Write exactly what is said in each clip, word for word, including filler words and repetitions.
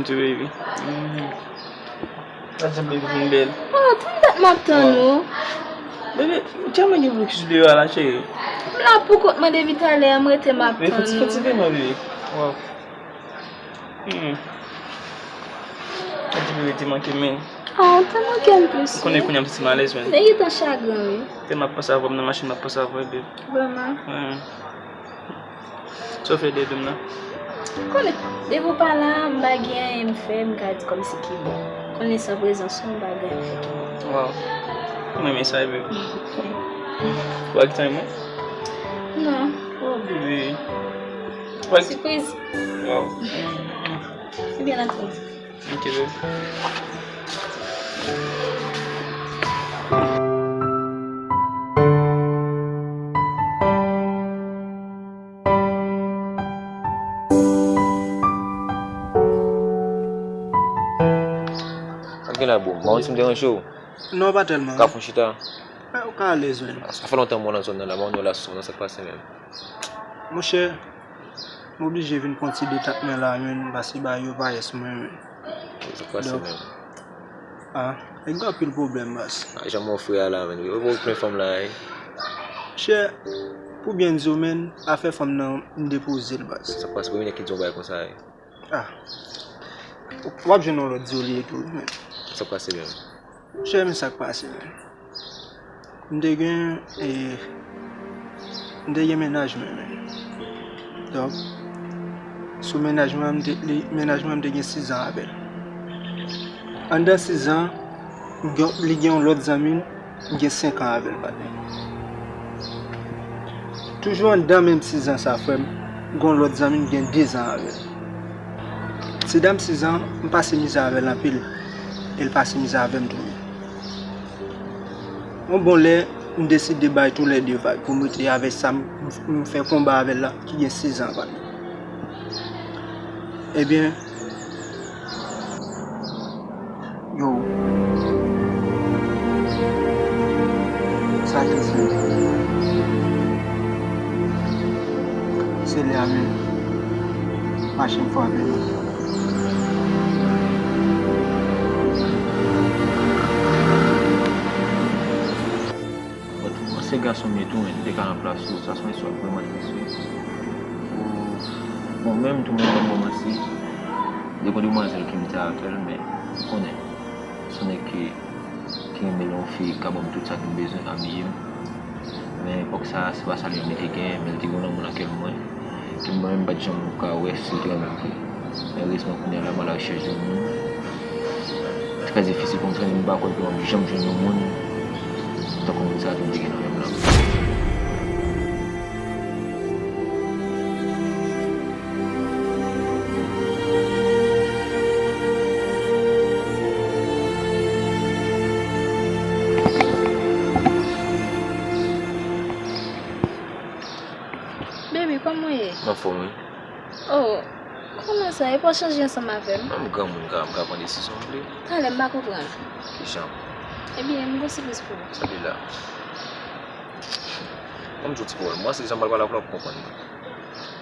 Too, baby. Mm. Gad jan baby vin bèl. Oh, tann dat m ap tann ou. Baby, ou tèlman gen blokis deyò a la, cheri. M la pou kont mwen depi talè a, m rete m ap tann ou. Fè ti, fè ti pèman, baby. Wow. Hmm. Gad jan baby te manke m, men. Oh, ou te manke m plis, wi. Ou konnen kounye a m santi m alèz, men. Men gentan chagren, wi. Te m ap panse avè w, m nan machin, m ap panse avè w, baby. Vrèman? Hmm. Sa w fè de dou m nan? Konnen, depi w pa la, m pa gen anyen m fè, m ka di kòmsi ki bon. Konnen san prezans ou, m pa gen anyen m fè ki bon. Wow. Mwen renmen sa, baby. Ou ak tan mwen? Non. Oh, baby. Ou ak... Sipriz. Wow. Ebyen, antre. Ok, baby. Sa k gen la, bro? M pa konn si m deranje w. Non, pa tèlman. Ka fon chita. Ou ka alèz, men. Sa fè lontan mwen nan zòn nan la, mwen wè w la souvan, sa k pase menm? Monchè, m oblije vin pran ti detant mwen la, men, paske bagay yo pa yès mwen, men. Sa k pase menm? Ah, e gen anpil pwoblèm, baz. Ah, jan mwen frè a la, men. Yo plen fanm la, wi. Monchè, pou byen di w, men, afè fanm nan, m depoze l, baz. Sa k pase, premye nèg ki di yon bagay konsa, wi. Ah. W ap jwenn yon lòt di w li ye tou, men. Sa k pase menm? Chè, men sa k pase, men. M te gen, e, m te gen mennaj mwen, men. Donk, sou mennaj mwen, m te, li, mennaj mwen, m te gen sizan avè l. Anndan sizan, m gen, li gen yon lòt zanmi l, m gen senk an avè l, patnè. Toujou anndan menm sizan sa, frè m, gen yon lòt zanmi m gen dezan avè l. Ti dam sizan, m pase mizè avè l anpil, e l pase mizè avè m tou. Yon bon lè, m deside bay toulède vag pou m rete avè sa m, m fè konba avè l la, ki gen sizan, patnè. Ebyen, yo. Sa te se. Se lè a menm. Machin frape nou. But, mwen se gason m ye tou, men m te ka nan plas ou, sa se yon istwa vrèman tris, wi. Ou, bon, menm tou, mwen menm, mwen se, de gon demwazèl ke m te avè l, men, ou konnen, se yon nèg ki, ki renmen yon fi, ki ka ban m tout sa ke m bezwen, abiye m. Men, epòk sa, se pa sa li menm li te gen, men li te gen yon lanmou nan kè l mwen. Ke mwen menm m pa t janm ka wè si l te renmen m vre. Men erezman, kounye a la, m al arechèch yon moun. Li trè difisil pou m jwenn, m pa kwè ke m ap janm jwenn yon moun tankou moun sa a ke m te gen nan men m lan. Baby, kòman w ye? M anfòm, wi. Oh, kòman sa? Epi w chanje ansanm avè m? Menm granmoun ka, m ka pran desizyon m vle. Talè, m pa konprann. Kijan? Ebyen, m gon sipriz pou ou. Sa li la? Ban m di w ti pawòl. Mwen, se jan m pral pale avè w la, w ap konprann mwen.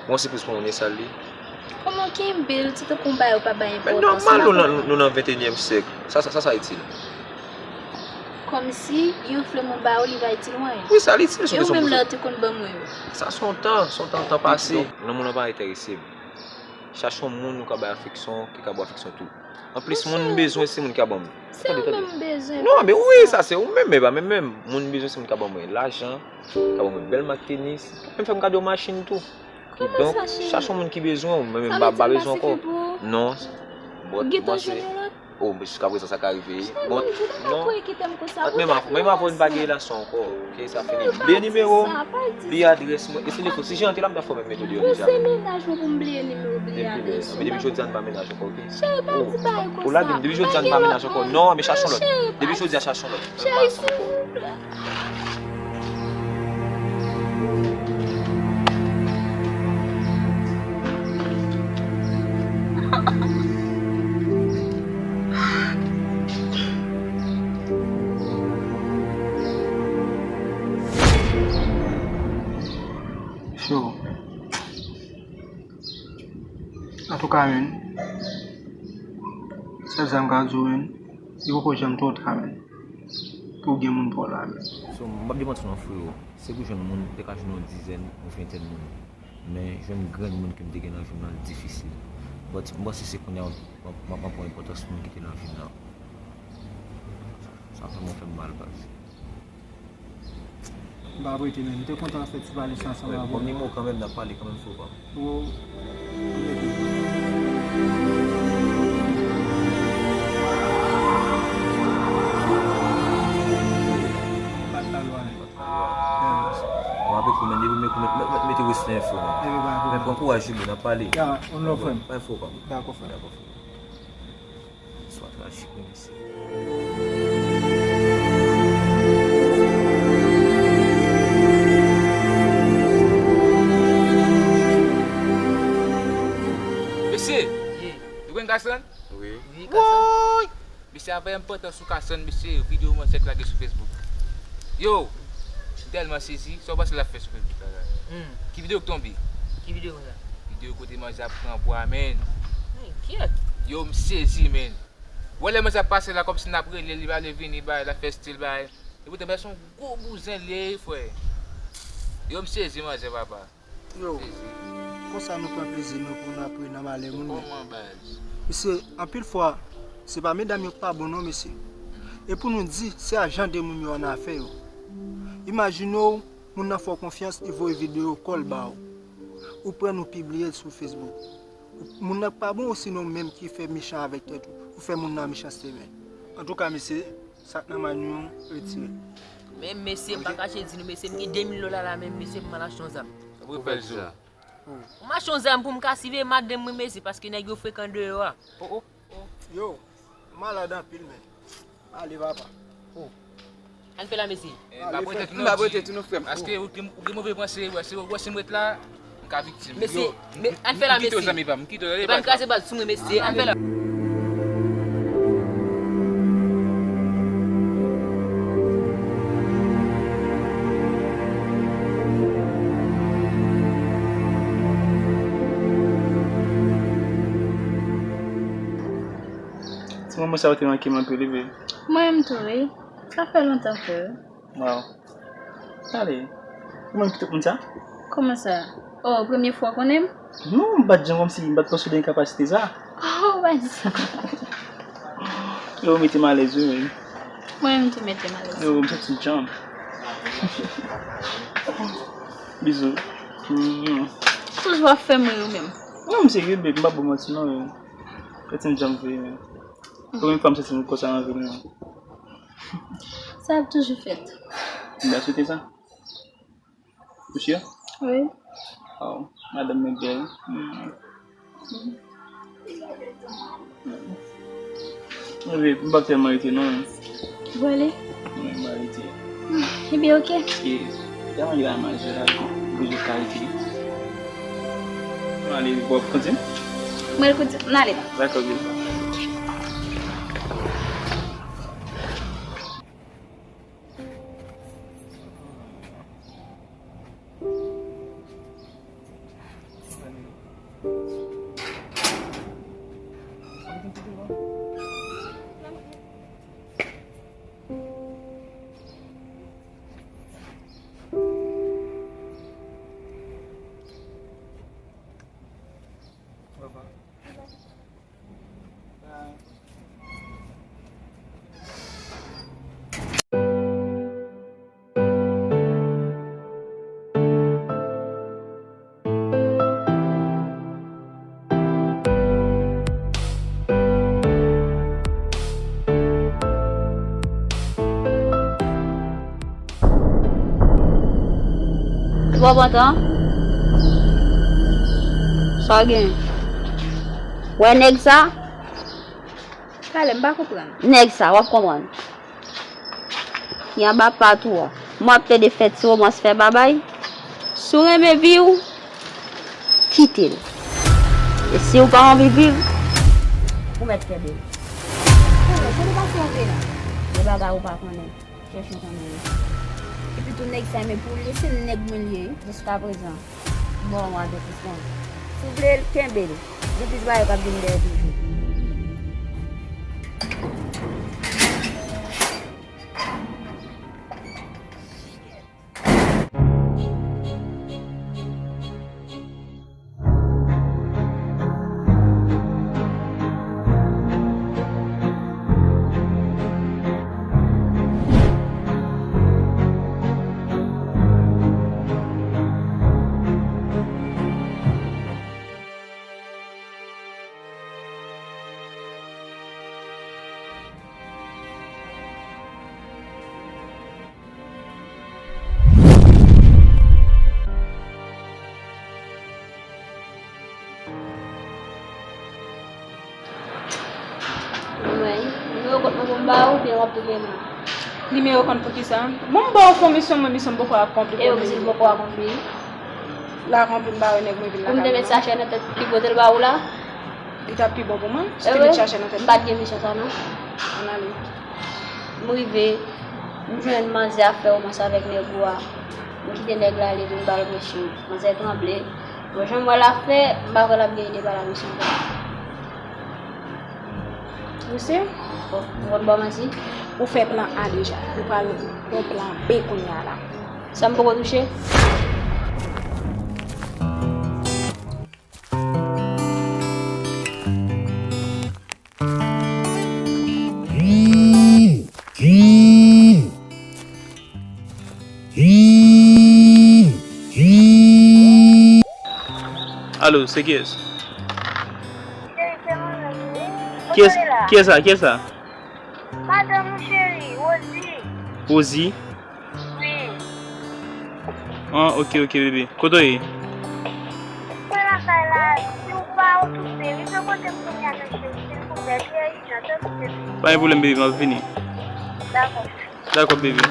Gon sipriz pou mwen, e sa l ye. Kòman w kenbe l, ti tankou w bay ou pa bay enpòtans? Men nòmal, nou nan, nou nan ventenyèm syèk. Sa, sa, sa, sa itil? Kòmsi yon flè mwen ba ou, li pa itil ou anyen. Wi, sa l itil, se yon kesyon pou... E ou menm lè w te konn ban mwen yo? Sa se yon tan, se yon tan, tan pase. Donk, lanmou lan pa enterese m. Chache yon moun ou ka bay afeksyon, ki ka ba w afeksyon tou. Anplis, moun m bezwen, se moun ki ka ban m. Se ou menm m bezwen. Non, men wi, sa se ou menm, men pa menm menm. Moun m bezwen, se moun ki ka ban mwen lajan, ki ka ban mwen bèl mak tenis, ki ka menm fè m gade yon machin tou. Kidonk, chache yon moun ki bezwen w, mwen menm m pa bezwen w ankò. Non. But, mwen se... Oh, men jiskaprezan sa ka rive. But, non. Ant menm avè w, menm avè w, nou pa gen relasyon ankò, ok? Sa fini. Bliye nimewo m, bliye adrès mwen. E si defo, si jan an te la, m ta fè w menm mete w deyò deja. Depi lè, men depi jodi a, n pa mennaj ankò, ok? Oh, ou lage m, depi jodi a, n pa mennaj ankò. Non, men chache yon lòt. Depi jodi a, chache yon lòt. Cheri, silvouplè. Cho. Antouka, men, Sèl sa m ka di w, menn, li poko janm twò ta, menn, pou w gen moun pa w la, menn. So, m p ap demanti w non, frero. Se pou jwenn moun, ou te ka jwenn yon dizèn, yon ventèn moun. Men jwenn grenn moun ke m te gen nan vi m nan, li difisil. But m panse se kounye a m ap, m ap, m ap pran enpòtans moun ki te nan vi m nan. Sa vrèman fè m mal, baz. M pa ap rete, menn. M te kontan fè ti pale sa ansanm avè w. Ban m nimewo kanmenm, n ap pale kanmenm, frè pa m. Ou, ou rete. Bat la lwa. Bat la lwa. Mwen ap ekri w, menn, depi m ekri w, mete, mete, mete respè, frè, menn. Epi, ba, ba. Men pran kouraj, Jimmy, n ap pale. Ya, on love, frè m. Bay, frè pa m. Dakò, frè. Dakò, frè. Swa trajik, wi, mesye. Mesye, nou konn Kassann? Wi. Wi, Kassann. Woy! Mesye, avè enpòtans sou Kassann, mesye, videyo manzè k lage sou Facebook. Yo, m tèlman sezi, sa w panse l ap fè sou Facebook la, la? Hmm. Ki videyo k tonbe? Ki videyo konsa? Videyo kote manzè ap pran bwa, menn. Ay, kyèt. Yo, m sezi, menn. Ou wè lè manzè ap pase la, kòmsi n ap rele, li pa vle vini, bay, l ap fè stil, bay. Epoutan, bay, se yon gwo bouzen li ye, frè. Yo, m sezi, manzè, papa. Yo, konsa nou pran plezi nou pou n ap ri nan malè moun, men. Kòman, baz? Mesye, anpil fwa, se pa medam yo k pa bon non, mesye. E pou nou di, se a jan de moun yo annafè yo. Imajine w, moun nan fè w konfyans, li voye videyo kò l ba w. Ou pran, ou pibliye l sou Facebook. Moun nan k pa bon, osinon ou menm ki fè mechan avèk tèt ou, ou fè moun nan mechanste, men. Antouka, mesye, sa k nan men nou an, retire l. Men, mesye, m pa kache di nou, mesye, m gen de mil dola la, men, mesye, m al achte yon zam. Ou fè l sa? Ou m achte yon zam pou m ka siveye madanm mwen, mesye, paske nèg yo frekan deyò a. Oh, oh. Yo, malad anpil, men. Ale, papa. Oh. Ann fè la, mesye. Eh, m pa prete tou non, frè m. Paske ou gen, ou gen move panse, wè, se, wè, si m ret la, m ka viktim. Mesye, ann fè la, mesye. M kite w, zanmi pa m, m kite w, ale, baz. Epa m kraze baz sou mwen, mesye, ann fè la. Ti moman sa yo te manke m anpil, wi, babe. Mwen menm tou, wi. Sa fè lontan, frè. Waw. Pale. Ou menm ki tout moun sa? Kòman sa? Oh, premye fwa w konnen m? Non, m pa t janm kòmsi, m pa t panse w te gen kapasite sa. Oh, pa di sa. Yo, ou mete m alèz, wi, men. Mwen menm tou mete m alèz. Yo, m santi m djanm. Bizou. Mm. Toujou ap fè m ri ou menm. Non, m serye, babe, m pa ba w manti, non, yo. Santi m djanm vre, men. Premye fwa m santi m konsa nan vi m, non. Sa ap toujou fèt. M ta swete sa. Ou si? Wi. Waw, madanm mwen bèl. Mm. Mm. Wi, m p ap tèlman rete non. Ou ale? Wi, m pa rete. Ebyen, oke. E, tèlman gen la manje la, toujou kalite. M ale, w ap kontinye? Mwen kontinye, m ale. Dakò, baby. Ou pa pantan? Sa w gen? Wè nèg sa? Pale, m pa konprann. Nèg sa, w ap konprann. Ki anba pat ou a. M ap plede fè ti romans, fè babay. Si w renmen vi w, kite l. E si w pa anvi viv, ou mèt kenbe l. Konnen, kote w pase antre la? Gen bagay ou pa konnen. Chèche konnen. Epi tou nèg sa, men pou li, se nèg mwen li ye, wi. Jiskaprezan. Bon, w a de plis bon. Si w vle l, kenbe l. Gen plis bagay k ap vin dèyè toujou. Nimewo konn pou kisa? Bon, m ba w fon misyon, mwen misyon m poko akonpli. E yo di l poko akonpli. L akonpli, m ba wè nèg mwen vin la. Pou m te met sachè nan tèt li pote l ba ou la? Li t ap pi bon pou mwen si te met sachè nan tèt li. M pa t gen misyon sa non. Ann ale. M rive, m jwenn manzè ap fè womans avèk nèg ou a. M kite nèg la ale vin ba l presyon. Manzè tranble. Bon, jan m wè l ap fè, m pa kwè l ap gen ide ba l a misyon sa. Ou si? Bon, ou konn ba w manti? Ou fè plan A deja. Ou pral yon plan B kounye a la. Sa m poko touche? Alo, se kiyès? Cheri, se mwen menm wi. Kiyès, kiyès sa? Kiyès sa? Madanm ou cheri, Rosie. Rosie? Wi. Ah, ok, ok, bebe. Kote w ye? Mwen lakay la, si w pa okipe, rive kote m kounye a, mesye, silvouplè, trè ijan, tanpri, bebe. Pa gen pwoblèm, bebe, m ap vini. Dakò. Dakò, bebe.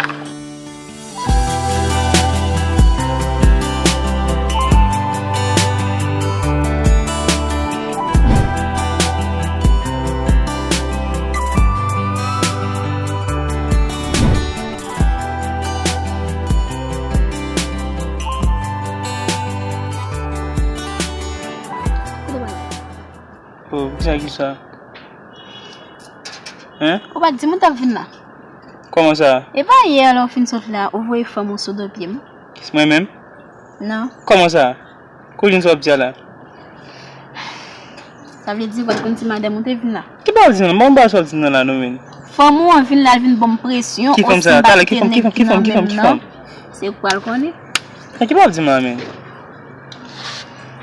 Oh, kisa, kisa? Hein? Ou pa t di m ou t ap vin la? Kòman sa? E pa yè lè w fin sot la, ou voye fanm ou sou do pye m? Kis mwen menm? Non. Kòman sa? Kouzin, sa w ap di a la? Sa vle di ou pa t konn si madanm ou te vin la? Ki pa w di nan? Bon, m pa sa w di nan la non, men. Fanm ou an vin la, l vin ban m presyon. Ki fanm sa? Talè, ki fanm, ki fanm, ki fanm, ki fanm, ki fanm? Se ou k pral konnen. Nan ki pa w ap di m la, men?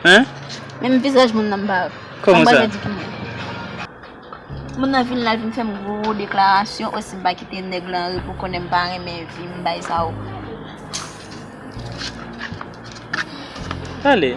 Hein? Menm vizaj moun nan m pa wè. Kòman sa? Mwen di ki moun. Moun nan vin la, l vin fè m gwo deklarasyon, osi m pa kite nèg lan repo, konnen m pa renmen vi m, bay sa yo. Ale.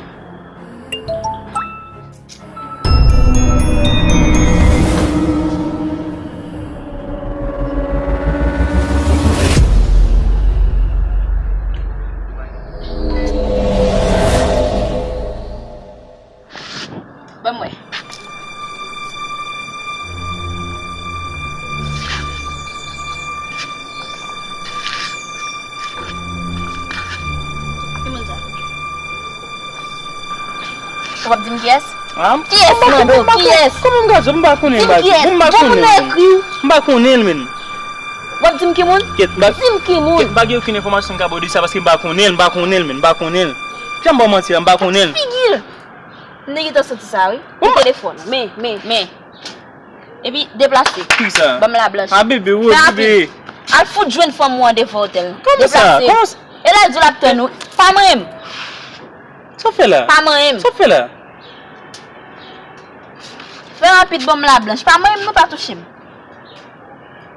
Ban m wè. Ki moun sa? Ou p ap di m kiyès? Ah, kiyès, mande w, kiyès? Kòman m ka di w? M pa konnen, m pa konnen. Bon, m pa konnen l, men. M pa konnen l, men. W ap di m ki moun? Kèt, m pa, di m ki moun. Kèt, m pa gen okenn enfòmasyon m ka ba w de sa, paske m pa konnen l, m pa konnen l, men. M pa konnen l. Jan m ba w manti a, m pa konnen l. Figi l! M te gentan santi sa, wi. Nan telefòn. Men, men, men. Epi, deplase. Kisa? Ban m lablanch. Ah, bebe, wi, bebe. Al fout jwenn fanm ou an devan otèl. Kòman sa? Deplase. Kòman sa? E l al di w l ap tann ou. Pa manyen m. Sa w fè la? Pa manyen m. Sa w fè la? Fè rapid, ban m lablanch. Pa manyen m, non, pa touche m.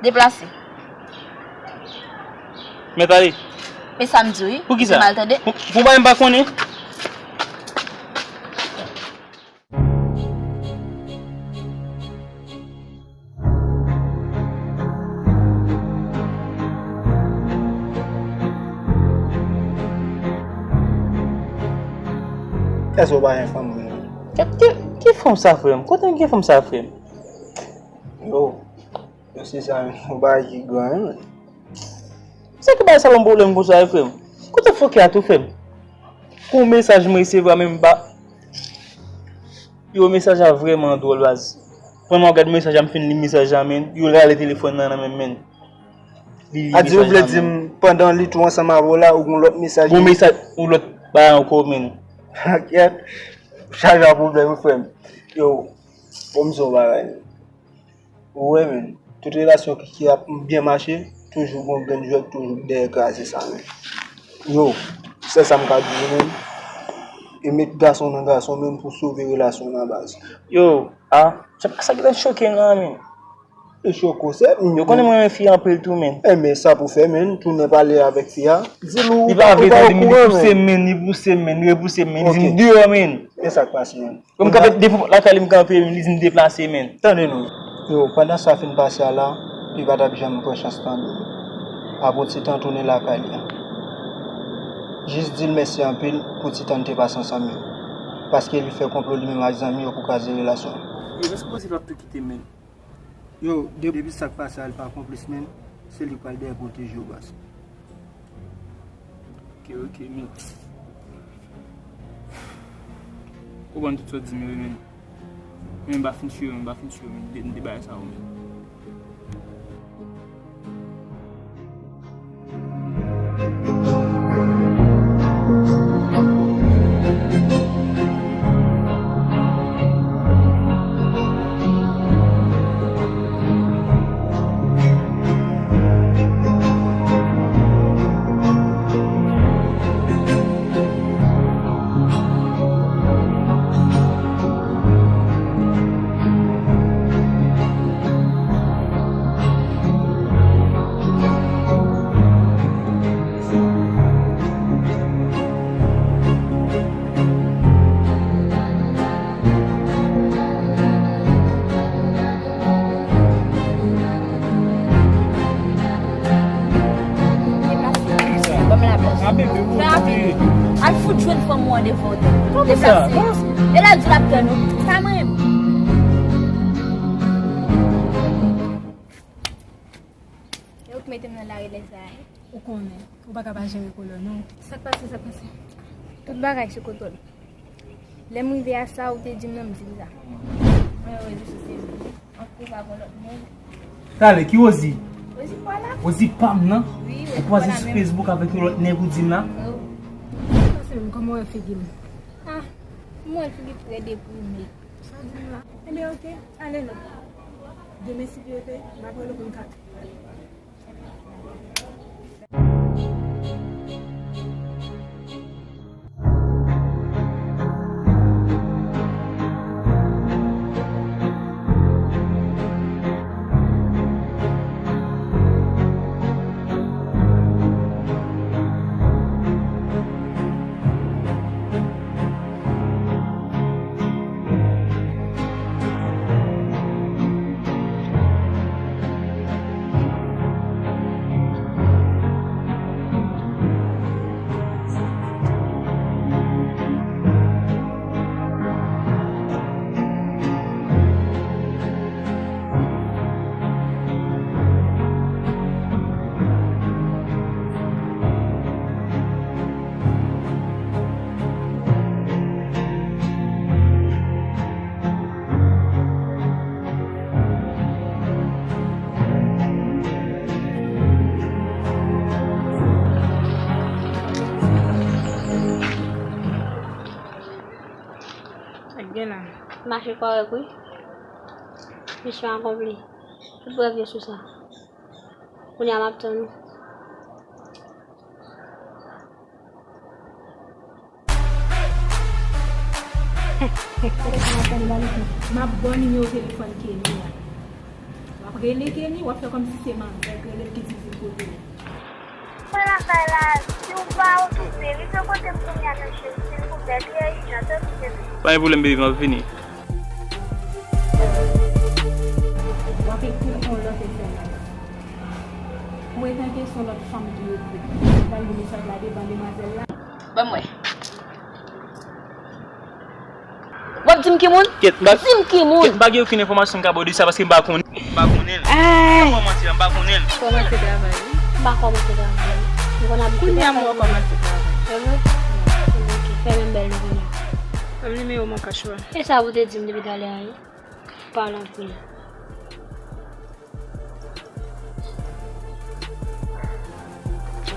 Deplase. Mèt ale. Men sa m di w, wi. Poukisa? Ou mal tande? Pou, pou bagay m pa konnen. Èske w pa gen fanm vre? Ki, ki, ki fanm sa, frè m? Kote m gen fanm sa, frè m? Yo, yo, se sa menm, yon bagay ki gran, wi. Sa ki bay sa yon pwoblèm konsa, wi, frè m? Kote fòkè a tou, frè m? Gon mesaj m resevwa, men m pa, yo, mesaj la vrèman dwòl, baz. Premye m gad mesaj la, m fin li mesaj la, men yo rale telefòn nan nan men m, men. Li li mesaj la, men. A di ou vle di m, pandan li tou ansanm avè w la, ou gon lòt mesaj? Gon mesaj, yon lòt bagay ankò, men. Kèt, chaje a pwoblèm, wi, frè m. Yo, bon, m di w yon bagay. Ou wè, men, tout relasyon ki, ki ap byen mache, toujou gon grenn jwèt, toujou dèyè kraze sa, men. Yo, sèl sa m ka di w, men, e met gason nan gason, men, pou sove relasyon nan, baz. Yo, a, se pa sa ki ta choke m la, men. E choke w, sè, yo konnen m renmen fi anpil tou, men. Enben, sa pou fè, men, tounen pale avèk fi a. Di l ou pa okouran, men. Li pa vle tande m, li pouse m, men, li pouse m, men, li repouse m, men, li di m deyò, men. E sa k pase, men? Bon, m kanpe devan pòt lakay li, m kanpe, li di m deplase, men. Tande non. Yo, pandan sa fin pase a la, Li pa t ap janm pran chans tande l. Apre yon ti tan, tounen lakay li. Jis di l mèsi anpil pou ti tan n te pase ansanm yo. Paske li fè konplo li menm ak zanmi yo pou kraze relasyon an. Yo, èske w panse l ap tou kite m, menm? Yo, de- depi sa k pase a, li pa konplis, menm. Se li k pral dèyè pwoteje w, baz. Ok, ok, men. Konprann tout sa w di m yo, men. Men m pa fin si yo, men m pa fin si yo, men de, de bagay sa yo, men. Fè rapid. Al fout jwenn fanm ou an devan w. Deplase. E la di l ap tann ou. Pa mwen. E ou k mete m nan lari lè sa a, wi. Ou konnen, ou pa ka pa jere kolòn ou. Sa k pase, sa k pase? Tout bagay sou kontwòl. Lè m rive a sa ou te di m nan, m di l sa. Mwen wè Rosie sou Facebook. An koup ak yon lòt moun. Tale, ki Rosie? Rosie pa la. Rosie pa m nan? Wi, Rosie pa la menm. Ou kwaze sou Facebook avèk yon lòt nèg ou di m la? Wi. Sa se menm, kòman w wè figi m? Ah, m wè figi trè deprime. Sa di m la? Ebyen, oke, ale non. Demen, si Dye vle, m ap rele w pou n ka. Sa k gen la? Mache kòrèk, wi. Misyon akonpli. Tout prèv yo sou sa. Kounye a m ap tann ou. M ap ba w nimewo telefòn Kenny a. W ap rele Kenny, w ap fè kòmsi se manzè k rele l ki di vin kote w. Mwen lakay la, si w pa okipe, rive kote m kounye a, mesye, silvouplè, li ijan, tanpri, bebe. Pa gen pwoblèm, baby, m ap vini. W ap ekri yon lòt S M S. Mwen tanke se yon lòt fanm ki ekri. Mwen pral li mesaj la devan demwazèl la. Ban m wè. W ap di m ki moun? Kèt, m pa, di m ki moun? Kèt, m pa gen okenn enfòmasyon m ka ba w de sa paske m pa konnen. M pa konnen l. Ay. M pa kòmanse, m pa konnen l. Kòmanse travay, wi. M pa kòmanse travay. M konn abitye. Kounye a m wè w kòmanse travay. Se vre? Ok, fè menm bèl nou konnen. Ban m nimewo mon kach la. E sa pou te di m depi talè a, wi. Pale anpil.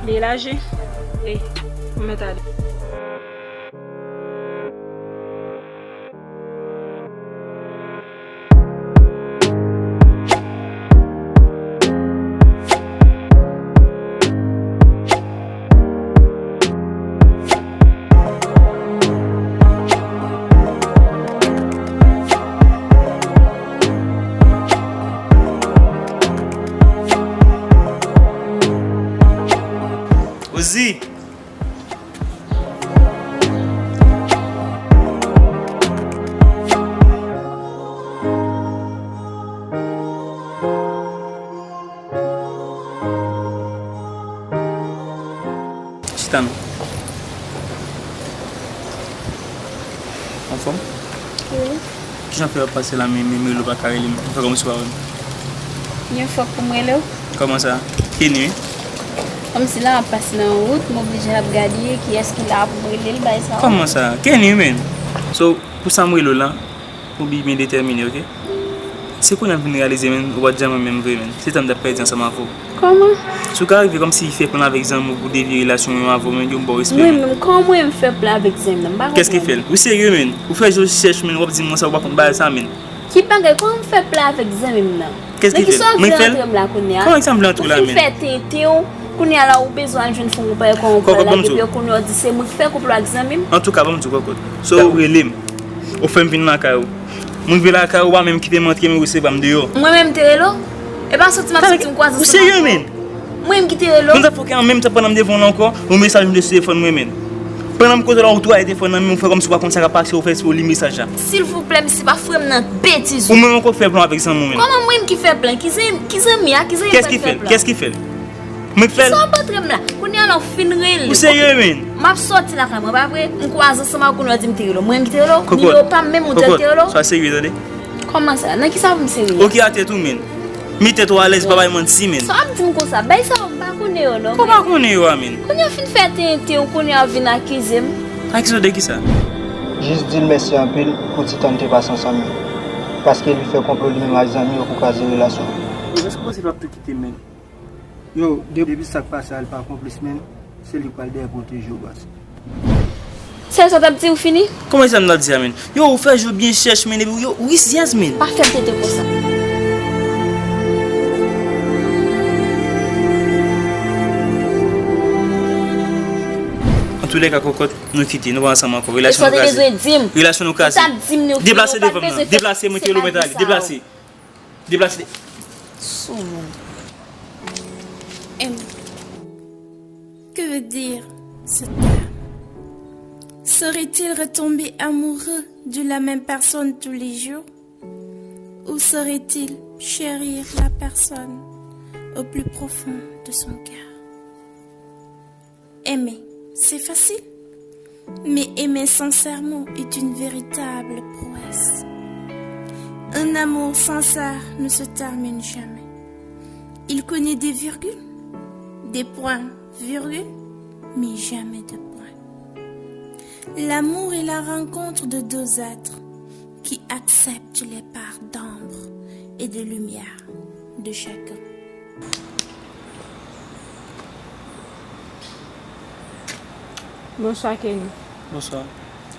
Li laje? Wi. Ou mèt ale. Rosie! Anfòm? Wi. Kijan fè w ap pase la, men, men, men rele w pa ka rele m? Ou fè kòmsi w pa wè m? Yon fòk pou m rele w? Kòman sa? Kenny, wi. Kòmsi la m ap pase nan wout, m oblije ap gade kiyès ki la pou m rele l, bay sa. Kòman sa? Kenny, wi, men. So, pou sa m rele w la, ou byen detèmine, oke? Se kounye a m vin reyalize, men, ou pa t janm renmen m vre, men. Se tan m t ap pèdi ansanm avè w. Kòman? Si w ka rive kòmsi fè plan avèk zanmi w pou devye relasyon mwen avè w, men, yo m ba w respè, men. Mwen menm, kòman mwen m fè plan avèk zanmi nan? M pa konprann. Kès ki fè l? Ou serye, men? Ou fè je chèch, men, w ap di m konsa, ou pa konn bagay sa, men. Ki bagay? Kòman m fè plan avèk zanmi m nan? Kès ki fè l? Nan kisa w vle antre m la kounye a? Kòman sa m vle antre w la, men? Ou fin fè tenten w, kounye a la ou bezwen al jwenn fanm ou pa wè kòman ou pral lage pye w, kounye a w di se mwen ki fè koup la ak zanmi m? Antouka, ban m di w kòkòt. So, ou rele m. Ou fè m vin lakay ou. Mwen rive lakay ou, ou pa menm kite m antre, men ou resevwa m deyò. Mwen menm te rele w? E pa soti m ap soti m kwaze ansanm avè w. Ou serye, men? Mwen menm ki te rele w? Mwen t ap fòkè an menm tan pandan m devan w la ankò, yon mesaj m te sou telefòn mwen, men. Pandan m kote w la, ou tou ale telefòn nan men w, ou fè kòmsi w pa konn sa k ap pase, ou fè eksprè ou li mesaj la. Silvouplè, mesye, pa foure m nan betiz ou. Ou menm ankò fè plan avèk zanmi w, men. Kòman mwen ki fè plan? Ki zanmi, ki zanmi a? Ki zanmi ki fè plan? Kès ki fè l? Mwen k fè l? Kisa w ap antre m la? Kounye a la w fin rele. Ou serye, men? M ap soti lakay mwen, pa vre? M kwaze ansanm ak ou, kounye a w di m te rele w. Mwen menm ki te rele w? Nimewo pa m menm, ou di te rele w? Swa serye, tande. Kòman sa? Nan kisa pou m serye? Oke, atè tou, men. Met tèt ou alèz, pa bay manti, men. Sa w ap di m konsa? Bay sa yo, m pa konnen yo, non. Ou pa konnen yo a, men. Kounye a w fin fè tenten, kounye a w vin akize m. Akize w de kisa? Jis di l mèsi anpil pou ti tan n te pase ansanm yo. Paske li fè konplo li menm ak zanmi yo pou kraze relasyon an. Èske w panse l p ap tou kite m, men? Yo, de-, depi sa k pase a, li pa konplis, men. Se li k pral dèyè pwoteje w, baz. Sèl sa w t ap di, ou fini? Kòman sa m t ap di a, men? Yo, ou fè je w byen chèch, men, epi yo, ou rizyèz, men. Pa fè m tenten konsa. Antoulèka, kòkòt, nou kite, nou pa ansanm ankò. Relasyon nou kraze. E sa w te bezwen di m? Relasyon nou kraze. Ou t ap di m, nou fini, ou pa t bezwen fè. Deplase devan m nan. Deplase, mwen te lo mèt ale. Deplase. Deplase. Soumoun. Em. Que veut dire se taire? Saurait-il retomber amoureux de la même personne tous les jours? Ou saurait-il chérir la personne au plus profond de son cœur? Aimer, c'est facile. Mais aimer sincèrement est une véritable prouesse. Un amour sincère ne se termine jamais. Il connaît des virgules, des points, virgules, mais jamais de points. L'amour est la rencontre de deux êtres qui acceptent les parts d'ombre et de lumière de chacun. Bonswa, Kenny. Bonswa.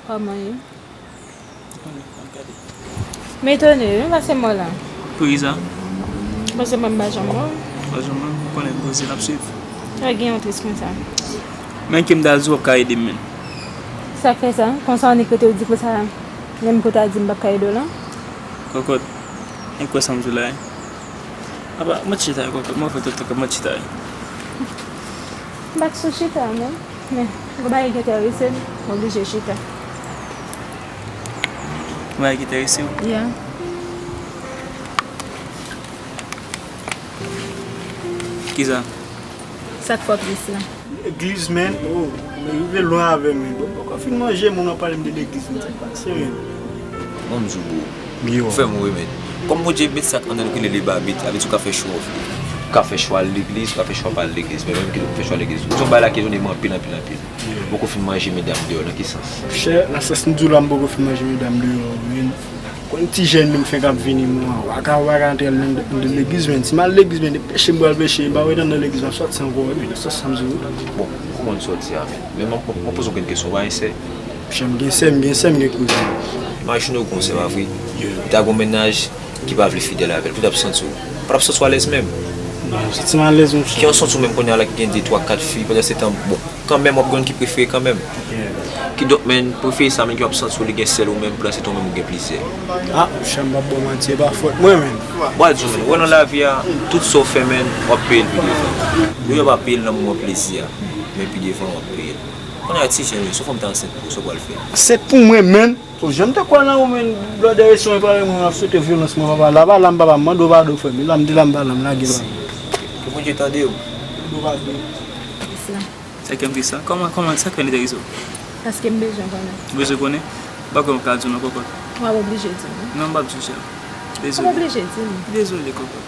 Kòman ye? Mwen etone, wi, pase mò la. Poukisa? Pase mwen m pa janm wè w. Pa janm wè m, ou konnen poze n ap swiv. Sa gen yon tris konsa. Men ke m ta di w ap ka ede m, men. Sa k fè sa? Konsa w annik rete w di konsa, menm ke w ta di m p ap ka ede w lan? Kòkòt, e kwè sa m di w la, wi. Apa, mwen chita, kòkòt, mwen fè tout tan k ap mwen chita, wi. M pa t sou chita, men, men, yon bagay ki enterese m, m oblije chita. Yon bagay ki enterese w? Yeah. Kisa? Sa k fè w tris la? Legliz, men, oh, men rive lwen avè m, wi. Bon, poko fin manje, moun ap pale m de legliz, men, sa k pase, men. Bon, m di w, bro. Ou fè m ri, men. Kòm Bondye met sa k anndan nou ki rele libabit, sa vle di ou ka fè chwa w vle. Ou ka fè chwa al legliz, ou ka fè chwa pa al legliz, men menm ki ou fè chwa al legliz. Ou di yon bagay la ki etone m anpil, anpil, anpil. Ou poko fin manje medam deyò, nan ki sans? Chè, nan sans m di w la, m poko fin manje medam deyò, men. Konn ti jèn menm fenk ap vini, mwen, waka, waka antre al nan, nan legliz, men. Si m al legliz, men, de peche m pral peche, m pa wè nan legliz, m ap sòti ankò, wi, men, nan sans sa m di w la. Bon, ou konn sòti a, men. Men mwen, mwen, mwen poze w yon kesyon, ou pa gen sè? Chè, m gen sè, m gen sè, m gen kouzin. Imajine w gen yon sè, pa vre? Li ta gen yon mennaj ki pa vle fidèl avè l, pou w t ap santi w? Ou pa t ap santi w alèz menm? Non, m santi m alèz, monchè. Ki jan w santi w menm kounye a la ki gen de, twa, kat fi, pandan se tan, bon, kanmenm, w ap gen youn ki prefere kanmenm. Kidonk, men, prefere sa, men ki w ap santi w li gen sèl ou menm, pandan se tan ou menm ou gen plizyè. Ah, monchè, m p ap ba w manti, e pa fòt mwen, men. Bon, al di w, men, ou wè nan lavi a, tout sa w fè, men, w ap peye l pi devan. Ou pa peye l nan moman plezi a, men pi devan w ap peye l. Kounye a, ti jèn, si yon fanm ta ansent pou ou, sa w pral fè? Ansent pou mwen, men? O, jan m te kwè nan ou, men, blòdè, resi mwen pare mwen, m ap swete vyolans mwen, papa. La pa la m, papa, m mande w padon, frè m. La m te la m pa la, m lage, papa. Ke Bondye tande w. Mande w padon. Sa k fè m tris la? Kòman, kòman, sa k fè l enterese w? Paske m bezwen konnen. Ou bezwen konnen? Pa kwè m ka di w non, kòkòt. W ap oblije di m. Non, m p ap di w, cheri. Dezole. W ap oblije di m. Dezole, kòkòt.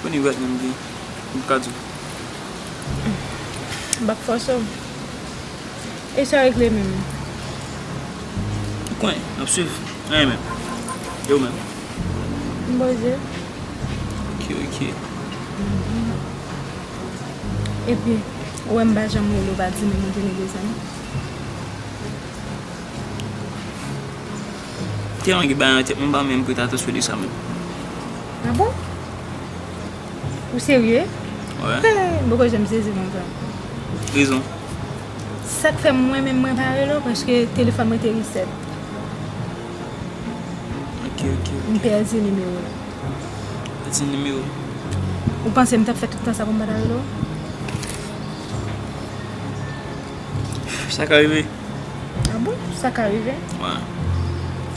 Konn e vre menm gen. M ka di w. M p ap fòse w. E sa regle menm. Ou konnen, n ap swiv. Anyen menm. E ou menm? M poze. Ok, ok. Epi, ou wè m pa janm rele w, pa di menm ou te gen de zanmi. Tèlman gen bagay nan tèt mwen, m pa menm prèt atansyon de sa menm. Ah bon? Ou serye? Wè. Hey, m poko janm sezi konsa. Rezon? Sa k fè mwen menm mwen pa rele w, paske telefòn mwen te reset. Ok, ok, ok. M pèdi nimewo w. Pèdi nimewo. Ou panse m t ap fè tout tan sa pou m pa ta rele w? Sa ka rive. Ah bon? Sa ka rive? Wè.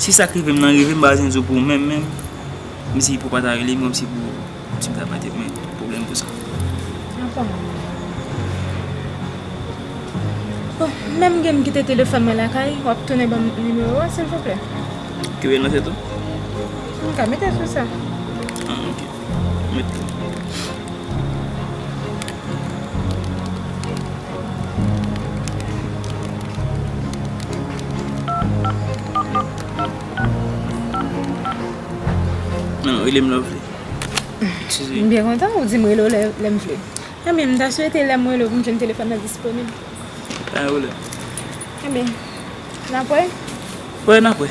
Si sa k rive m nan rive, m pa bezwen di w pou ou menm, menm. Menm si pou w pa ta rele m, menm si pou, si m ta mete mwen pwoblèm pou sa. Ah bon? Bon, menm gen m kite telefòn mwen lakay, w ap tounen ban m nimewo a, silvouplè. Ki rele nan tèt ou? M ka mete sou sa. Ah, ok. Met tou. Non, rele m lè w vle. Eskize. M byen kontan ou di m rele w lè, lè m vle. Ebyen, m ta swete lè m rele w pou m jwenn telefòn nan disponib. Pa gen pwoblèm. Ebyen, n ap wè? Wè, n ap wè.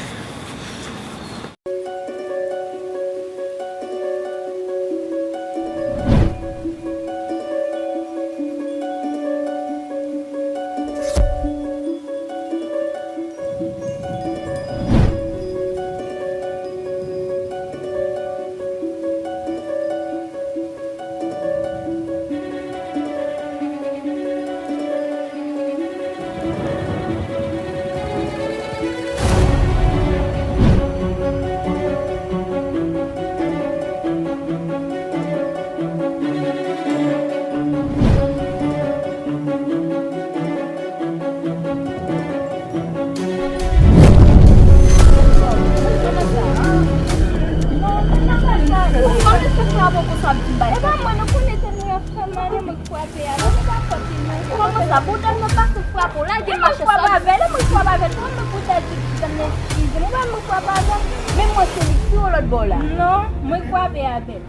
Ou kòmanse frape konsa ap di m bagay sa. E pa mwen, nou konnen tèt mwen ap fè m ale, mwen k frape a. Mwen pa frape non. Kòman sa? Pou tèt mwen pase frape w, lage m mache sa. E mwen k frape avè l, e mwen k frape avè l. Kòman mwen pou tèt di dam nan eskize m? Ou pa mwen k frape avè l? Men mwen se li ki ou lòt bò la. Non, mwen k frape avè l.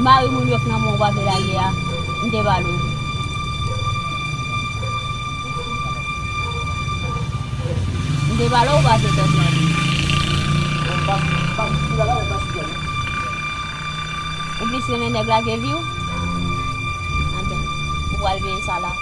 Mari moun yo k nan men w w ap lage a, m te pale w. M te pale w, ou pa te tande. Ou plis renmen nèg la ke vi w? Anben, ou pral peye sa la.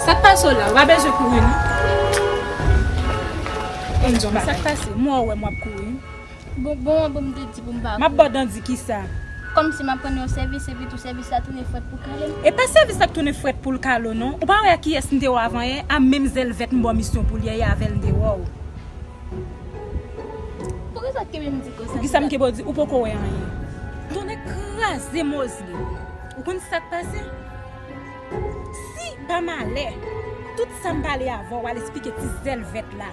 Sa k pase w la? Ou pa bezwen kouri, non? Sa k pase? M wè w, wè m w ap kouri. Bon, bon, bon, m te di pou m pa kouri. M ap ba w dan di kisa? Kòmsi m ap rann yon sèvis, epi tou sèvis la tounen frèt pou kale m. E pa sèvis la k tounen frèt pou l kale w, non. Ou pa wè a kiyès m te wè avan yè? A menm zèl vèt m ba w misyon pou l yè, e avè l m te wè w. Poukisa w kenbe m di konsa? Poukisa m kenbe w di? Ou poko wè anyen. Tonnè kraze Mozli. Ou konn sa k pase? Si pa malè, tout sa m pale avè w al esplike ti zèl vèt la.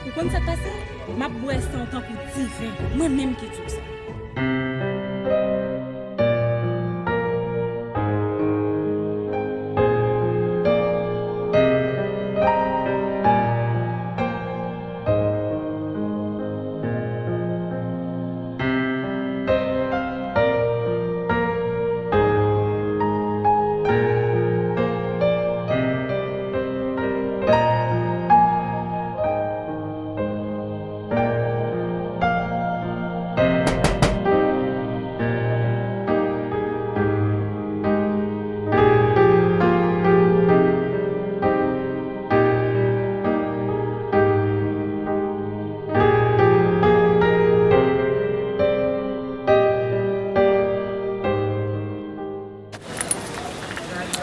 Ou konn sa k pase? M ap bwè san w tankou diven. Mwen menm ki di w sa.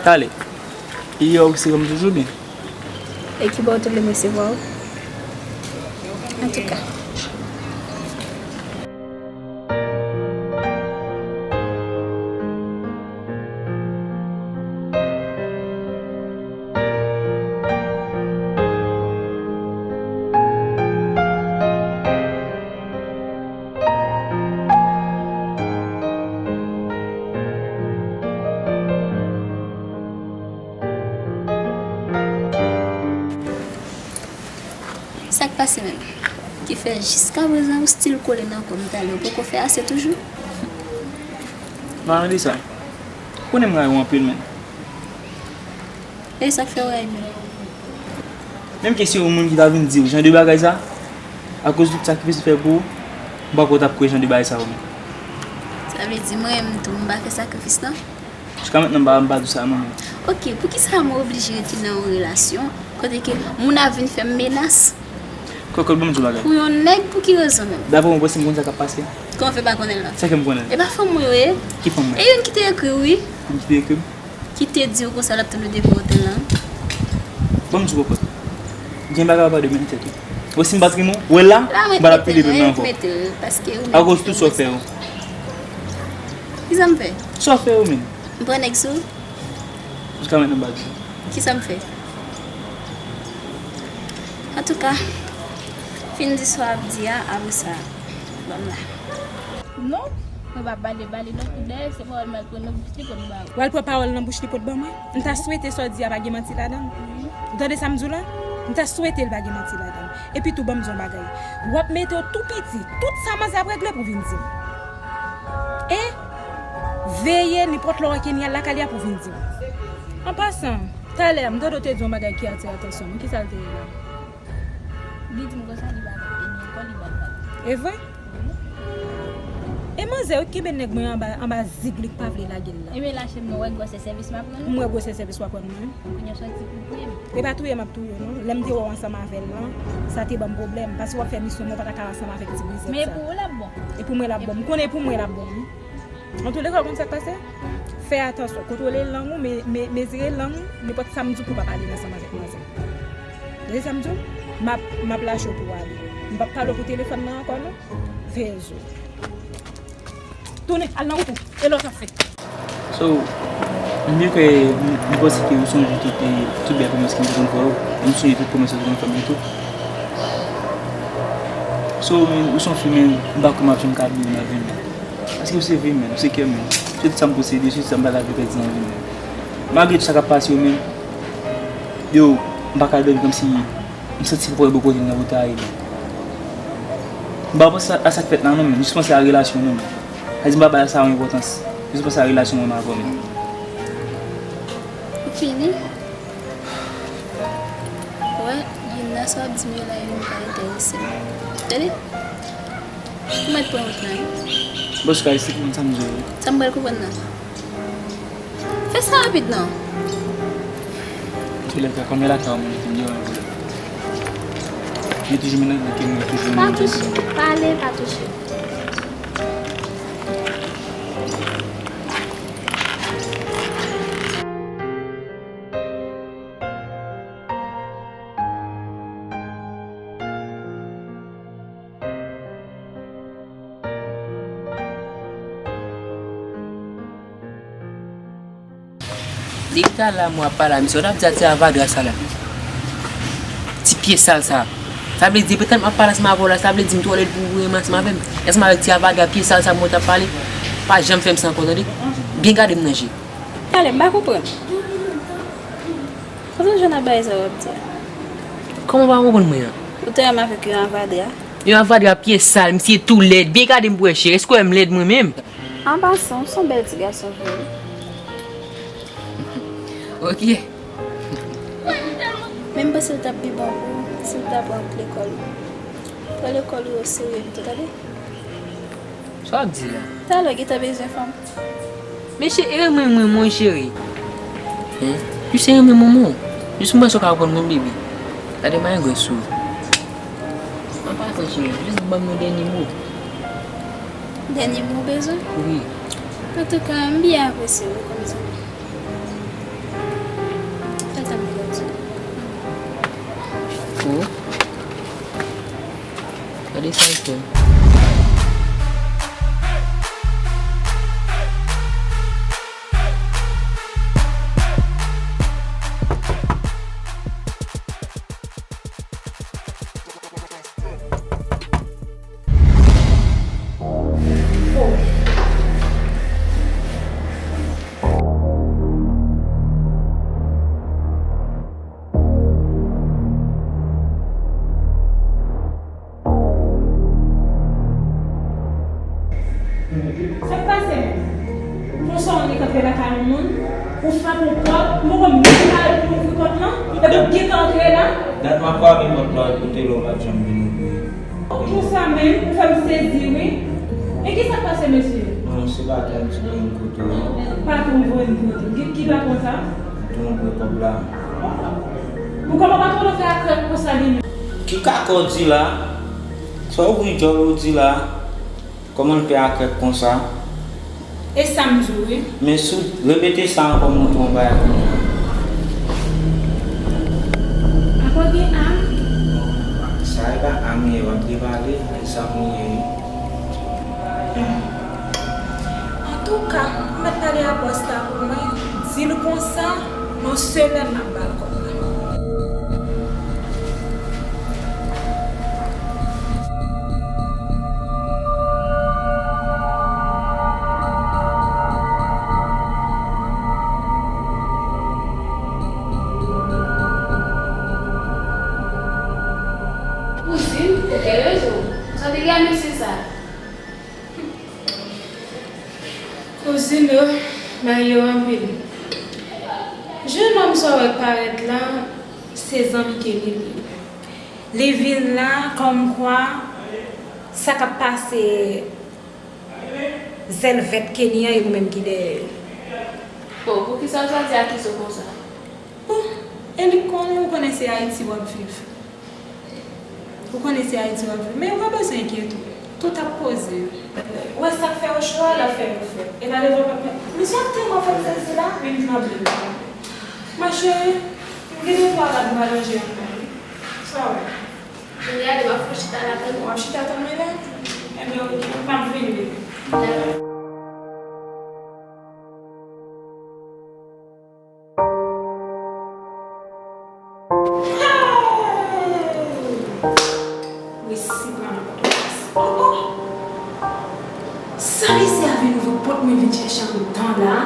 Talè. E yè w resevwa m toujou byen? E ki bò w te vle m resevwa w? Antouka. Sa k pase menm? Ki fè jiskaprezan ou still kole nan kò m talè, ou poko fè ase toujou? Pa mande sa. Ou konnen m rayi w anpil menm. E sa k fè w rayi m menm? Menm ke se yon moun ki ta vin di w jan de bagay sa, akoz tout sakrifis m fè pou ou, m pa kwè w t ap kwè jan de bagay sa yo menm. Sa vle di mwen menm tou m pa fè sakrifis lan? Jiska mentnan m pa, m pa di w sa non menm. Ok, poukisa mwen oblije rete nan yon relasyon kote ke moun ap vin fè m menas? Kòkòt, ban m di w bagay. Pou yon nèg, pou ki rezon menm? Daprè mwen, w panse m konn sa k ap pase? Kòman w fè pa konnen l lan? Sa k fè m konnen l? E pa fanm ou yo ye? Ki fanm mwen? E youn ki te ekri w, wi. Youn ki te ekri m? Ki te di w konsa l ap tann ou depi otèl lan. Ban m di w kòkòt. Gen bagay w pa de menm tèt ou. Bon, si m pa trimon, w wè l la, m pa t ap pede pran ankò. Akoz tout sa w fè yo. Kisa m fè? Sa w fè yo menm. M pran nèg sou ou? Jiska mentnan m pa di. Kisa m fè? Antouka, fin di sa w ap di a, apre sa, ban m la. Non, mwen pa pale, pale non, pou dèyè, se pawòl m al pran nan bouch li pou l ba ou. W al pran pawòl nan bouch li pou l ban mwen? M ta swete sa w di a pa gen manti ladan l. Ou tande sa m di w la? M ta swete l pa gen manti ladan l. Epi tou, ban m di w yon bagay. W ap mete w tou piti. Tout sa manzè ap regle pou vin di m. E veye nenpòt lè w wè Kenny al lakay li a pou vin di m. An pasan, talè a, m tande w te di yon bagay ki atire atansyon mwen. Kisa l te ye la? Li di m konsa li pa vle Kenny ankò, li ba l vag. E vre? E manzè, yo kenbe nèg mwen anba, anba zig li k pa vle lage l la. Ebyen, lache m non, wè gwosè sèvis m ap rann ou. M wè gwosè sèvis w ap rann mwen. Kounye a w soti pou touye m. E pa touye m ap touye w non. Lè m te wè w ansanm avè l lan, sa te ban m pwoblèm. Paske w ap fè misyon, men w pa ta ka ansanm avèk ti grizèt sa. Men e pou ou l ap bon. E pou mwen l ap bon. M konnen e pou mwen l ap bon, wi. Antouleka, w konn sa k pase? Fè atansyon. Kontwole lang ou, me, me, mezire lang ou, nenpòt sa m di w pou w pa pale ansanm avèk manzè. Tande sa m di w? M ap, m ap lache w pou w ale. M p ap pale w pou telefòn nan ankò non. Veye zo. Tounen, al nan wout ou. E lòt afè. So, m byen kwè, m, m panse ke ou sonje tout, e, tout bèl pwomès ke m te konn fè w. M sonje tout pwomès ou te konn fè m yo tou. So, men, ou se yon fi, men, m pa kwè m ap janm ka bliye w nan vi m. Paske ou se vi m, men, ou se kè m, men. Se tout sa m posede, se tout sa m pa ta vle pèdi nan vi m, men. Malgre tout sa k ap pase yo, men, yo, m pa ka dòmi kòmsi M santi m pran bò kote m nan pou ta ye. M pa panse a sa k fèt la non, men. M jis panse a relasyon nou, men. Sa di m pa bay sa yon enpòtans. M jis panse a relasyon mwen avè w, men. Ou fini? Wè, Lina, sa w ap di m yo la, yo pa enterese m. Tande? Ou mèt pran wout la, wi. Bòs, ka esplike m sa m di w. Sa m pral konprann nan. Fè sa rapid non. Antouleka, kòm e lakay ou mwen rete, m devan vre. Li toujou mennen nan ke mwen toujou. Pa touche, pale, pa touche. Depi talè a mwen ap pale a misye, w t ap di a ti avadra sa la. Ti pye sal sa. Sa vle di, depi talè m ap pale ansanm avè w la, sa vle di m twò lèd pou ou renmen ansanm avè m. Ansanm avèk ti avadra pye sal sa mwen t ap pale. Pa janm fè m sa ankò, tande? Byen gade m nan je. Talè, m pa konprann. Kote w jwenn ak bagay sa w ap di a? Kòman w pa konprann mwen an? Ou te renmen avèk yon avadra? Yon avadra pye sal, misye tou lèd. Byen gade m pou wè cheri, èske w wè m lèd mwen menm? An pasan, ou se yon bèl ti gason vre wi. Ok. Men m panse l t ap pi bon pou ou si w ta pran lekòl ou. Pran lekòl ou o serye pito, tande? Sa w ap di la? Talè w gentan bezwen fanm. Mesye, e renmen mwen, mon cheri. Hein? Jis e renmen manman w. Jis m panse w ka konprann mwen, bebe. Gade m a engrè sou ou. An pasan, cheri, jis ban m yon dènye mo. Dènye mo w bezwen? Wi. Antouka, m byen apresye w wi kòm zanmi. Gade sa l fè. Sa k pase menm? Konsa w annik antre lakay yon moun, ou frape yon pòt, m poko menm pare pou m ouvri pòt lan, epi w gentan antre la? Dat m ap frape pòt la, ou te la, ou pa t janm vin ouvri. Konsa menm, ou fè m sezi, wi. E kisa k pase, mesye? Non, se pa tè m ti pran kote w. Patwon voye m kote w. Ki, ki patwon sa? Patwon voye kòb la. Bon, kòman patwon nan fè akrèk konsa li menm? Ki kaka w di la? Sa w ouvri djòl ou di la? Kòman l fè akrèk konsa? E sa m di w, wi. Men si w repete sa ankò, m montre w yon bagay kounye a. Papa gen am? Sa e pa am ye, w ap depale, e sa m ye, wi. Antouka, m mèt pale a bòs la pou mwen, di l konsa, nan semèn m ap ba l kòb la. Kouzin, ou gen rezon. Ou santi l renmen mesye sa? Kouzin, yo, bagay yo anpil. Jennonm sa w wè k parèt la, se zanmi Kenny li ye. Li vin la kòmkwa sa k ap pase zèl vèt Kenny an e ou menm ki dèyè yo. Bon, poukisa w chwazi akize w konsa? Bon, e li konnen, ou konnen se Ayiti w ap viv. Ou konnen se Ayiti w ap viv, men ou pa bezwen enkyete w. Tout ap poze. Ou wè sa k fè yo cho a, l ap fè yo fè. E la devan pa, men, misye ap tèlman fè m sezi la, men m tranble. Ma chérie, m gen de twa rad m pa ranje ankò, wi. Sa w wè? Jodi a, demen w ap chita la tann mwen. W ap chita tann mwen la? Enben, oke, m ap vini demen. Dakò. Resi pran nan pòtoprens. Oh, oh! Sa mesye a vin ouvri pòt mwen vin chèche anndan la?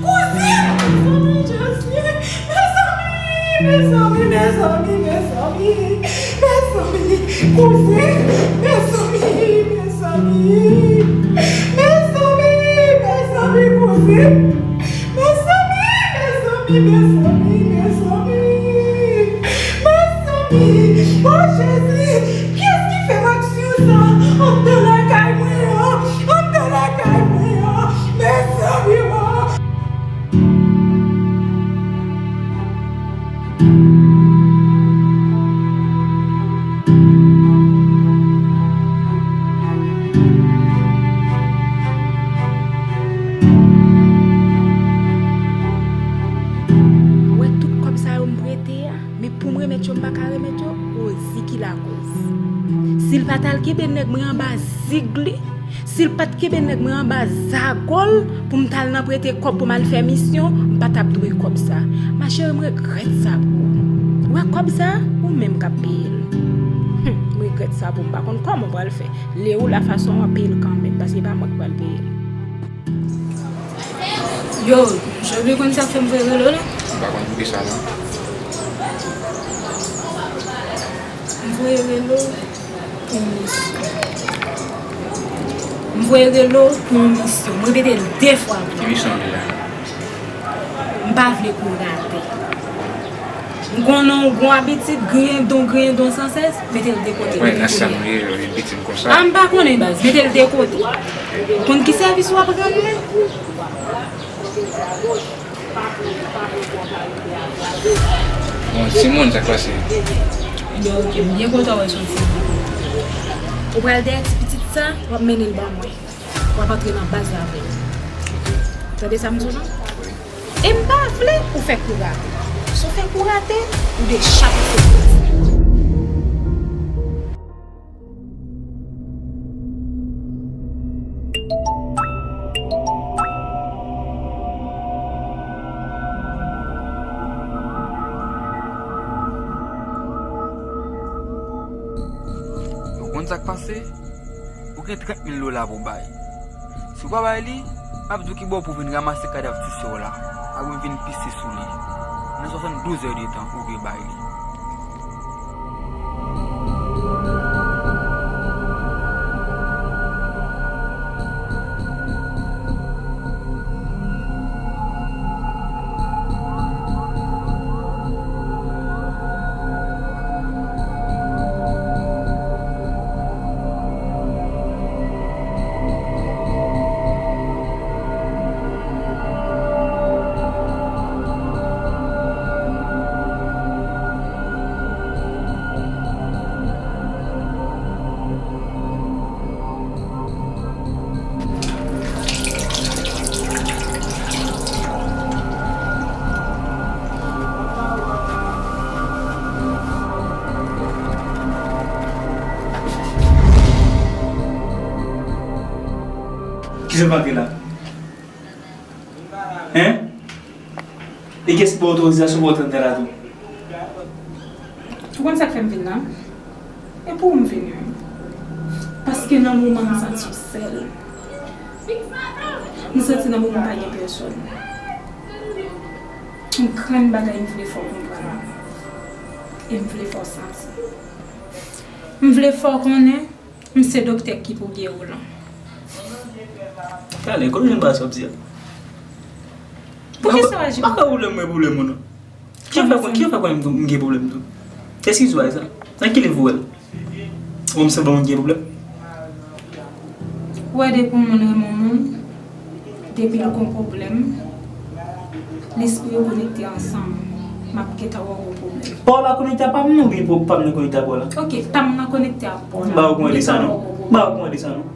Kouzin! Mezanmi, Jezi! Mezanmi, mezanmi, mezanmi, mezanmi! Mezanmi! Kouzin! Mezanmi, mezanmi! Mezanmi, mezanmi, kouzin! Mezanmi, mezanmi, mezanmi, mezanmi! Mezanmi! O Jezi! Kiyès ki fè m aksyon sa? Anndan lakay mwen an! Anndan lakay mwen an! Mezanmi, o! Ou wè tout kòb sa yo m prete a, men pou m remèt yo, m pa ka remèt yo, Rosie ki lakòz. Si l pa t al kenbe nèg mwen anba zig li, si l pa t kenbe nèg mwen anba zago l pou m t al nan prete kòb pou m al fè misyon, m pa t ap dwe kòb sa. Ma chérie, m regrèt sa pou ou. Ou wè kòb sa, ou menm k ap peye l. Hum, m regrèt sa pou ou, m pa konn kòman w pral fè. Lè ou la fason an, peye l kanmenm, paske e pa mwen k pral peye l. Yo, Joby, konn sa k fè m voye rele w la? M pa konn poukisa non. M voye rele w. Yon misyon. M voye rele w pou yon misyon. M repete l de fwa pou ou. Ki misyon w gen la? M pa vle kou rate. M konnen w gon abitid griyen don, griyen don sansès, mete l de kote. Wè, nan sa m ye, yon pitit konsa. A, m pa konnen baz, mete l de kote. Ou konn ki sèvis w ap rann mwen? Bon, timoun, sa k pase? Ebyen, oke, m byen kontan wè s on timoun. Ou pral dèyè ti pitit sa, w ap mennen l ba mwen. W ap antre nan baz la avè l. Tande sa m di w lan? E m pa vle ou fè kou rate. Si w fè kou rate, ou deja pase. Ou konn sa k pase? Ou gen trant mil dola pou w bay. Si w pa bay li, m ap di w ki bò pou w vin ranmase kadav ti sè w la, apre m vin pise sou li. Nan swasanndouz è de tan, ou dwe bay li. Kisa w ap fè la? Hein? E kiyès ki ba w otorizasyon pou w antre anndan la tou? Ou konn sa k fè m vin la? E pou ou m vini wi. Paske nan moman m santi w sèl. M santi nan moman m pa gen pèsòn. M krenn bagay m vle fè w konprann. E m vle fè w santi. M vle fè w konnen. M se doktè ki pou geri w lan. Talè, kote w jwenn bagay sa w ap di a? Poukisa w aji konsa? Pa ka pwoblèm mwen pwoblèm ou non. Ki fè, ki fè konnen m gen pwoblèm tou? Eskiz ou a sa? Nan ki liv ou wè l? Ou wè m sanble moun ki gen pwoblèm? Ou wè depi yon moun renmen yon moun, depi l gon pwoblèm, lespri yo konekte ansanm. M ap gentan wè w gon pwoblèm. Pa w la konekte a pa m nan oubyen pa m nan konekte a pa w la? Oke, pa m nan konekte a pa w la. M pa wè w konn de sa non. M pa wè w konn de sa non.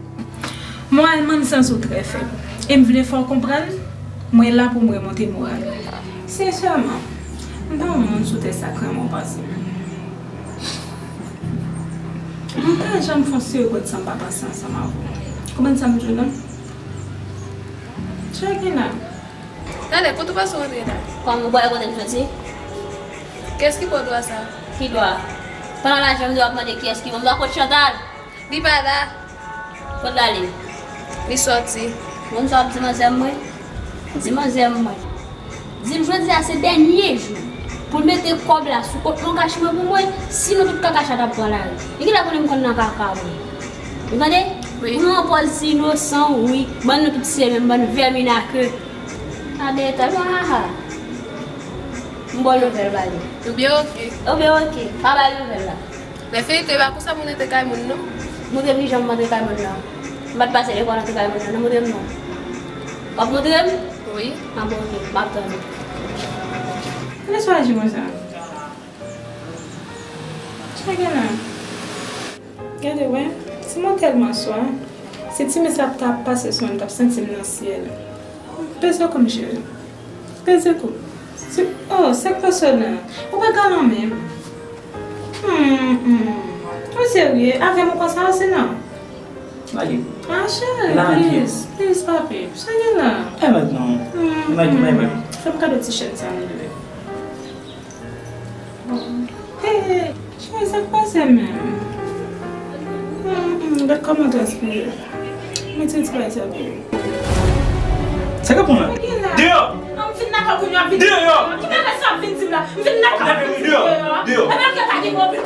Moralman, m santi w trè fèb. E m vle fè w konprann, mwen la pou m remonte moral ou. Sensèman, m pa yon moun sou tè sa k renmen w pase m. M pa janm fè yon segonn san m pa panse ansanm avè w. Konprann sa m di w lan? Sa gen la? Talè, kote w pase w antre la? Kòm ou pa wè kote m soti? Kiyès ki ba w dwa sa? Ki dwa? Pandan lajan m di w ap mande kiyès ki ban m dwa kot Chantal? Li pa la. Kot l ale? Li sòti. Bon, sa w ap di manzè m mwen? Di manzè m mwen. Di l jodi a se dènye jou pou l mete kòb la sou kont Loncash mwen pou mwen, sinon tout kaka chat ap pran lari. Li genlè konnen m konn nan kaka mwen. Ou tande? Wi. Ou nan pòz ti inosan w wi. Ban nou tout se menm, bann vèmin a ke. Tande, tande, ha, ha. M ba w nouvèl, bale. Oubyen oke. Oubyen oke. Pa bay nouvèl la. Lè fini te pa konsa moun rete kay moun non. Montre m kijan m antre kay moun nan. M pa t pase lekòl antre kay moun nan. Non, montre m non. W ap montre m? Wi. A bon, oke. M ap tann ou. Kilè sa w aji konsa? Sa gen la? Gade, wè. Si mwen tèlman swa, si ti mesye ap ta ap pase sou mwen, m t ap santi m nan syèl. Peze kou m, cheri. Peze kou. Si, oh, sa k pase w la? Ou pa galan menm. Hmm, hmm. Ou serye? Avè m ou konsa osi non? Lage. Ah, cheri, lage. Please, please, papi. Sa gen la? Pèmèt non. Hmm, lage, hmm. Fè m kado ti chèn sa, anyway. Hey, cheri, sa k pase menm? Hmm, hmm, gad kòman w transpire. Mete ti bagay sa pou ou. Sa k ap pran la? Deyò! An, m fin lakòl kounye a, m vin deyò! Ki bagay sa w ap vin di m la? M vin lakòl, m vin di deyò! Deyò! Epi m gen pa gen pwoblèm.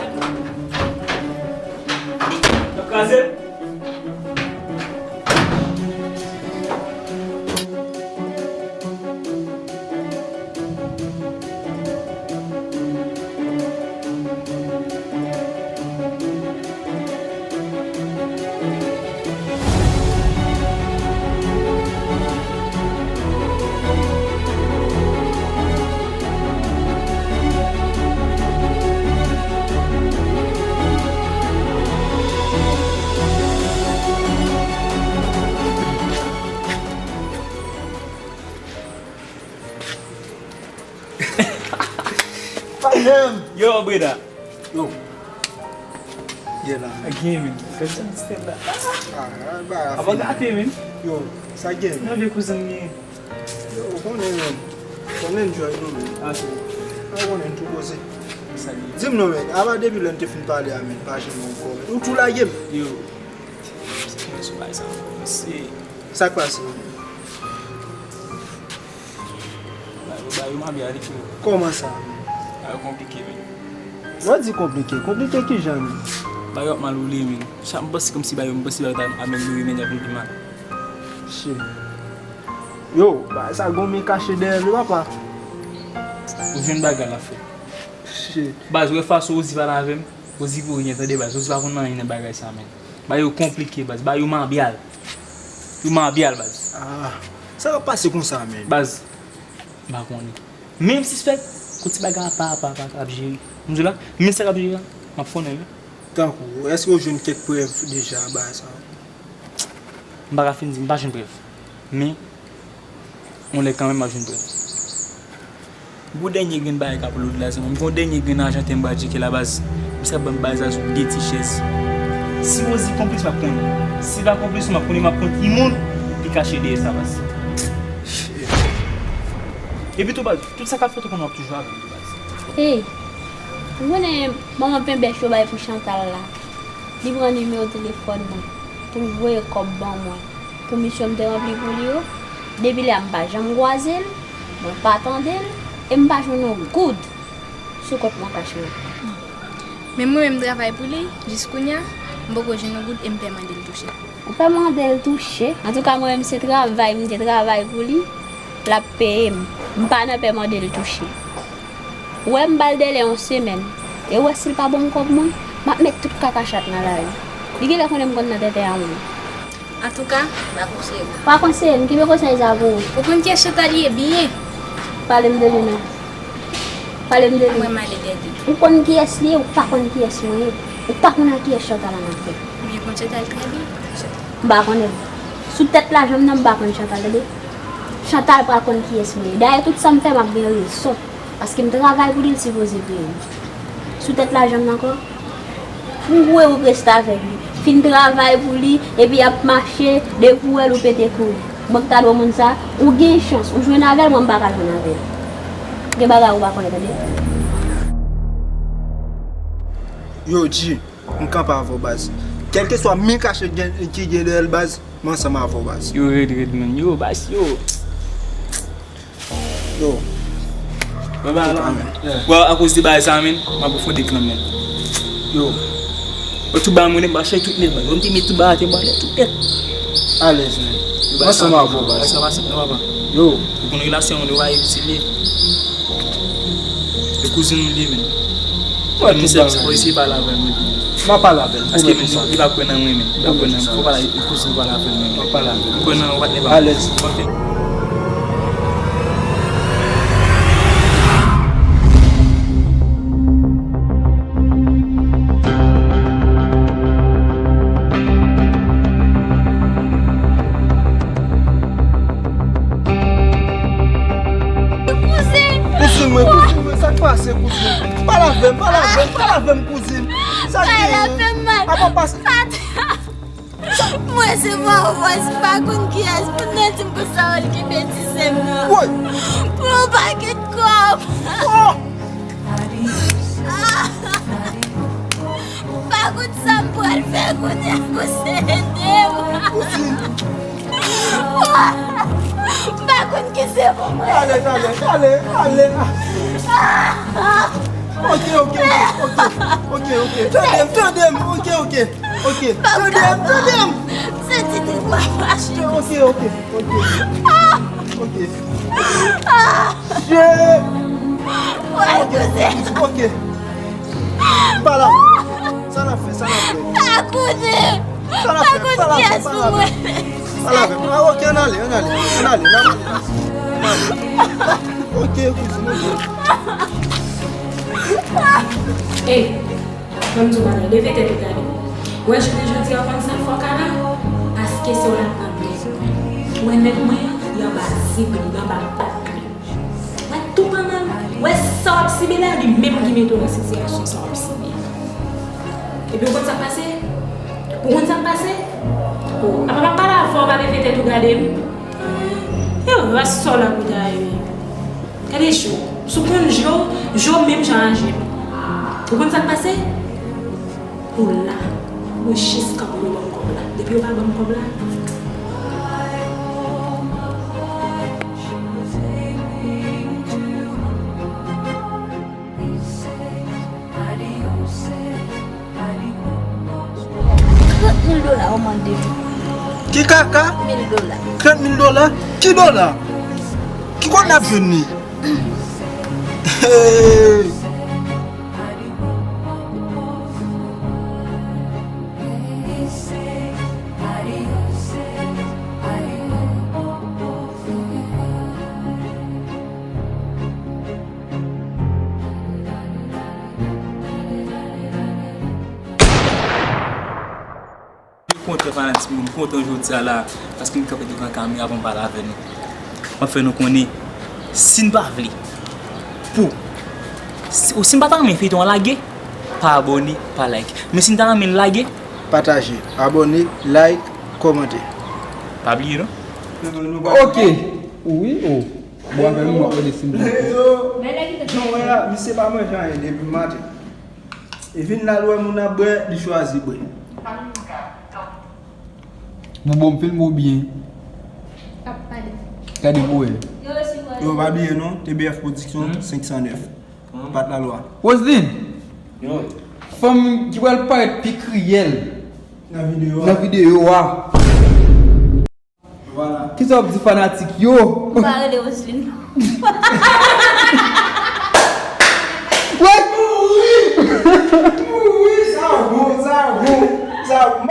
Kraze l. Yo, Breda. Yo. Yeah, la. A gen, men. Kèk jan stèl la. Ah, ba, apa gate, men. Yo, sa gen? Nan vye kouzin m gen. Yo, ou konnen, men. Konnen enjoy nou, men. Ah, se. Ah, konnen tou koze. Sa li. Di m non, men. Apa depi lè n te fin pale a, men. Pa janm ankò, men. Ou tou lage m. Yo. Se sou bay sa. Se. Sa k pase, men? Ba yo, ba yo manbya li tou. Kòman sa? Ba yo konplike, men. Lè w di konplike, konplike ki jan, men? Ba yo ap mal woule, men. Chak m panse kòmsi ba yo, m panse ba yo ta amelyore, men y ap vin pi mal. Shit. Yo, bagay sa gon men kache dèyè l wi, papa. Ou jwenn bagay la fè. Shit. Baz, ou wè fason Ozi pale avè m? Ozi pou ryen, tande, baz. Ozi pa konn anyen nan bagay sa, men. Ba yo konplike, baz. Ba yo manbya l. Yo manbya l, baz. Ah, sa k ap pase konsa, men? Baz, m pa konnen. Men m sispèk, gon ti bagay apa, apa, apa k ap jere. M di w la, men sa k ap jere a, m ap konnen, wi. Tankou, èske w jwenn kèk prèv deja, bagay sa? M pa ka fin di, m pa jwenn prèv. Men, yon lè kanmenm, m ap jwenn prèv. Gon dènye grenn bagay k ap lòd la, zanmi m. Gon dènye grenn ajan tè m pral tcheke la, baz. Misye ap ban m bagay sa sou de ti chèz. Si Ozi konplis, m ap konnen. Si l pa konplis, m ap konnen, m ap konn ki moun ki kache dèyè sa, baz. Epi tou, baz, tout sa k ap fèt, ou konnen w ap toujou avè m tou, baz. Hey, ou konnen manman pen bèch yo bay pou Chantal la? Li pran nimewo telefòn mwen pou l voye kòb ban mwen pou misyon m te ranpli pou li yo. Depi lè a m pa janm kwaze l, mwen pa tande l, e m pa jwenn yon goud sou kont mwen kach mwen. Menm mwen menm m travay pou li, jis kounye a, m poko jwenn yon goud e m pè mande l touche. Ou pè mande l touche? Antouka mwen menm se travay m te travay pou li, l ap peye m. M pa nan pè mande l touche. Ou wè m ba l dèlè yon semèn. E ou wè si l pa ban m kòb mwen, m ap met tout kaka chat nan lari. Li genlè konnen m konn nan tenten a mwen. Antouka, m pa konseye w. Pa konseye m, kenbe konsèy sa pou ou. Ou konn kiyès Chantal ye byen. Pale m de li non. Pale m de li. Mwen male dèdè. Ou konn kiyès li ye, ou pa konn kiyès mwen ye. Ou pa konn a kiyès Chantal an afè. Mwen konn Chantal trè byen. M pa konnen l. Sou tèt lajan m nan, m pa konn Chantal, tande. Chantal pral konn kiyès mwen ye. Dayè, tout sa m fè, m ap gen rezon. Paske m travay pou li, l sipoze peye m. Sou tèt lajan m nan ankò. Pou wè ou reste avèk li. Fin travay pou li, epi ap mache, depi w wè l ou pete kouri. Mwen ki ta dwe moun sa, ou gen chans, ou jwenn avè l, mwen m pa ka jwenn avè l. Gen bagay ou pa konnen, tande. Yo, G, m kanpe avè w, baz. Kèlkeswa men kache gen, ki gen dèyè l, baz, m ansanm avè w, baz. Yo, red, red, man. Yo, baz, yo. Yo. Mwen ba la. Bro, akoz de bagay sa, men, m ap fon deklan, men. Yo. Yo, tout bagay mwen, m ba chay tout nèt, man. Yo, m te met tout bagay atè, m ba lè tout nèt. Alèz, men. Yo, bagay sa, ansanm avè w, baz. Bagay sa pa senp, non, papa. Yo. Ou konn relasyon mwen, yo, pa itil li. E kouzin m li, men. Mwen tout bagay. Mwen eseye pale avè l, men. M a pale avè l. Paske, men, li pa kwè nan mwen, men. Li pa kwè nan mwen. Fò pale, li kouzin pale avè l, men. M a pale avè l. Li kwè nan ou pa t nèg pa. Alèz. Ok. Kouzin! Kouzin mwen, kouzin mwen, sa k pase, kouzin? Pale avè m, pale avè m, pale avè m, kouzin. Sa k genyen? Apa pase. Mwen se mò, mwen se pa konn kiyès pou nan di m konsa w al kenbe ti sè m nan. Woy! Pou yon pakèt kòb. Oh! M pa konn sa m pral fè kounye a, Bondye ede m. Kouzin! M pa konn ki se pou mwen. Ale, ale, ale, ale. Ok, ok, ok, ok, ok, ok. Tande m, tande m, ok, ok, ok. Tande m, tande m. Se ti ti mwen fache. Ok, ok, ok. Ok. Je. Wè, kouzin. Ok. Pa la. Sa n ap fè, sa n ap fè. Pa koute. Sa n ap fè, pa la, pa la. Pa la. Ah, ok, ann ale, ann ale, ann ale, ann ale. Ok, kouzin, ok. Ey, ban m di w bagay, leve tèt ou gade. Wè, jounen jodi a, w konn sa k fè w ka la? Paske se w l ap pran pèp mwen. Wè, nèg mwen, li anba zip li, li anba pòt li. Wè, tou pandan l, wè sa w ap sibi la, li menm ki mete w nan sitiyasyon sa w ap sibi. Epi w konn sa k pase? Ou konn sa k pase? O, apa m ap pale avè w, pa leve tèt ou gade m? Yo, ras sa w la pou ta ye. Gade je w. Si w konn je w, je w menm jan a je m. Ou konn sa k pase? Ou la. Ou jis kanpe, yo ban m kòb la. Depi yo pa ban m kòb la. Trant mil dola ou mande m. Ki kaka? Mil dola. Trant mil dola? Ki dola? Ki kote n ap jwenn li? Hey! Mwen kontan fanatik mwen, mwen kontan jodi a la, paske m kanpe devan kamera pou m pale avè nou. M ap fè nou konnen, si n pa vle, pou, si, si n pa ta renmen feyton an lage, pa abòne, pa like. Men si n ta renmen l lage, pataje, abòne, like, kòmante. Pa bliye non. Ok. Wi, o. Bon, avè m, mwen konnen si m konprann. Jan w wè a, misye pa manje anyen depi maten. E vin la, l wè moun ap bwè, li chwazi bwè. Nou bon, m fin bon byen. Ap pale. Gade pou wè. Yo, pa bliye non, T B F Production, senk san nèf. Pat Lalwa. Roseline! Fanm ki pral parèt pi kriyèl nan videyo a. Nan videyo a. Vwala. Kisa w ap di fanatik yo? Ou pa rele Roseline. Wè! Mouri! Mouri! Sa bon, sa bon, sa bon.